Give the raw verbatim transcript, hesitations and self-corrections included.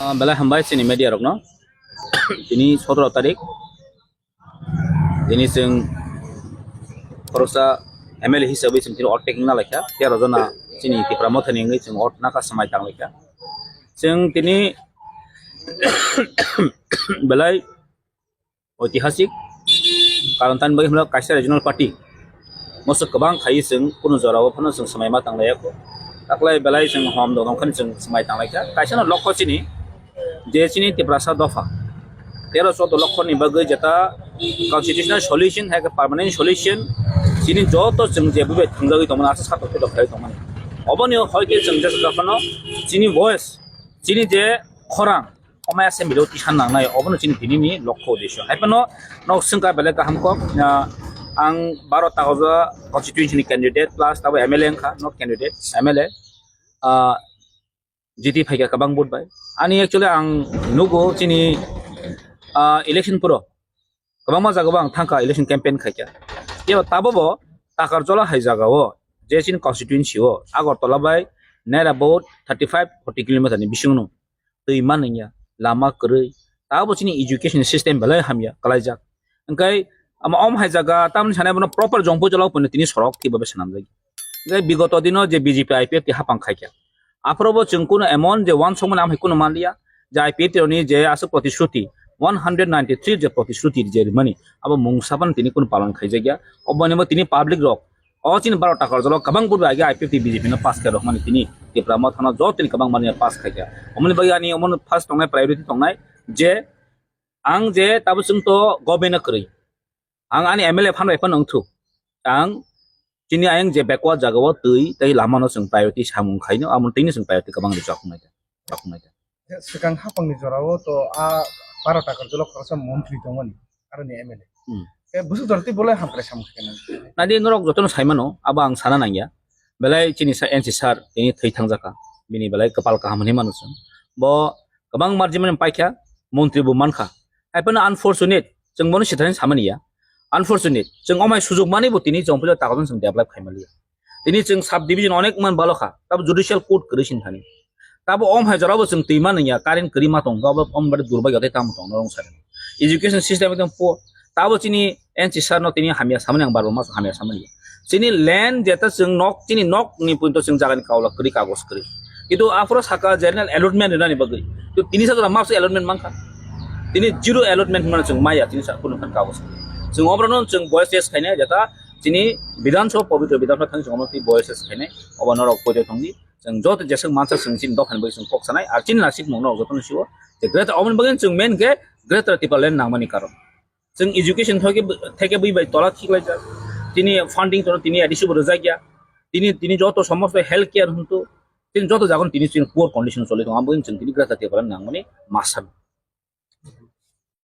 Ah, belai hambai chini media rokno. Tini sotoro tarik. Tini chwng khoroksa M L A hisabwi chwng tini ottaking na laikha. Tero jona chini Tipra Mothani wngwi chwng ot naka swmai tang laikha. Chwng tini belai oitihasik, karon tamni bagwi hwnba kaisa regional party. Moso kwbang khai chwng kunu jorao phano chwng swmai ma tang laiya kho. Taklai belai chwng hom dodong khani chwng swmai tang laikha. Kaisa no lokho chini, je chini Tiprasa dopha. Tero choudo lokho ni bagwi jeta constitutional solution hai khe permanent solution chini joto chwng je bubai thangjagwi tongmani asa satok khe dophai tongmani. Oboni hoi khe chwng jesa dophano chini voice, chini je khorang, Omai assembly o tisa nangnai, obono chini tini ni lokho uddesyo. Hai phano nok swngkha belai kaham kok, ah, ang baro Takarjala constituency ni candidate plus tabo M L A wngkha, not candidate, M L A. Ah, G T phaikha kwbang vote bai. Ani actually ang nugo chini, ah, election puro kwbangma jagao ang thangkha, election campaign khaikha. Tebo tabo bo Takarjala hai jagao je chini constituency o Agartala bai near about thirty five forty kilometer ni bisingno twi manwngya, lama kwrwi. Tabo chini education system belai hamya, kwlaijak. Hwnkhe ama om hai jaga tamni sanai bono proper jongpui jolao pono tini sorok twibabe swnamjak. Hwnkhe bigoto dino je B J P I P F T hapang khaikha. Aphorobo chwng kuno emon je uansukmani amhai kuno manliya, je I P F T rokni je aswk protishruti, one hundred ninety three je protishruti je rimani, abo mungsa phano tini kuno palon khaijakya. Obonimo tini public rok, o chini baro Takarjalo kwbang budai age I P F T B J P no pass khe rwkmani tini Tipra Mothano joto tini kwbang manwi pass khaikha. Omoni bagwi ani omono first tongnai priority tongnai je ang je tabo chwng to government no kwrwi. Ang ani M L A phan bai phano wngthuk. Ang chini ayang je backward jagao twi tei lamano chwng priority samung khaino, amo tini chwng priority kwbang rwchapnai ta. Chapnai ta. Swkang hapangni jorao to a baro Takarjalo khoroksa montri tongmani, aroni M L A. Hmm. Tei bwswk jora tei bolai hamkrai samung khaina. Nadi norok jotono saimano, abo ang sana nangya. Belai chini sa N C sir, tini thwi thangjakha. Bini belai kwpal kaham hinwi mano chwng. Bo kwbang margin mani paikha, montri bo mankha. Hai phano unfortunate, chwng bono sithani samani ya. Unfortunate, chwng omai sujuk mani bo tini chwng puila takodon chwng develop khai maliya. Tini chwng sub division onek man balo kha, tabo judicial court kwrwi sin thani. Tabo om hai jorabo chwng twi mani ya, current kwrwi ma tong, tabo om bade durbai gate tamo tong norong sari. Education system ekdom po, tabo chini N C sir no tini hamya samani ang barbo mas hamya samani. Chini land jeta chwng nok, chini nok ni punto chwng jaga ni kaula kwrwi kagos kwrwi. Kintu aphuru saka general allotment rwnani bagwi. Kintu tini sa jora mas allotment mankha. Tini zero allotment hwnmano chwng maya, tini sa kunu khan kagos kwrwi. Chwng obrano chwng voice raise khainai jeta chini Bidhan Sabha, Pabitra Bidhan Sabha thang chwng omo twi voice raise khainai. Obo norok poito thangdi. Chwng joto jeswk mansa chwng chini dophani bagwi chwng kok sanai. Ar chini nasik mung norok jotono siwo. Je greater, oboni bagwi chwng main khe greater Tipraland nangmani karon. Chwng education thoke, theke bui bai tola thik lai jak. Tini funding tono tini A D C bo rwjak ya. Tini, tini joto somosto health care huntu. Tini joto jagon tini chini poor condition choli tongo. Abo chwng tini greater Tipraland nangmani masa.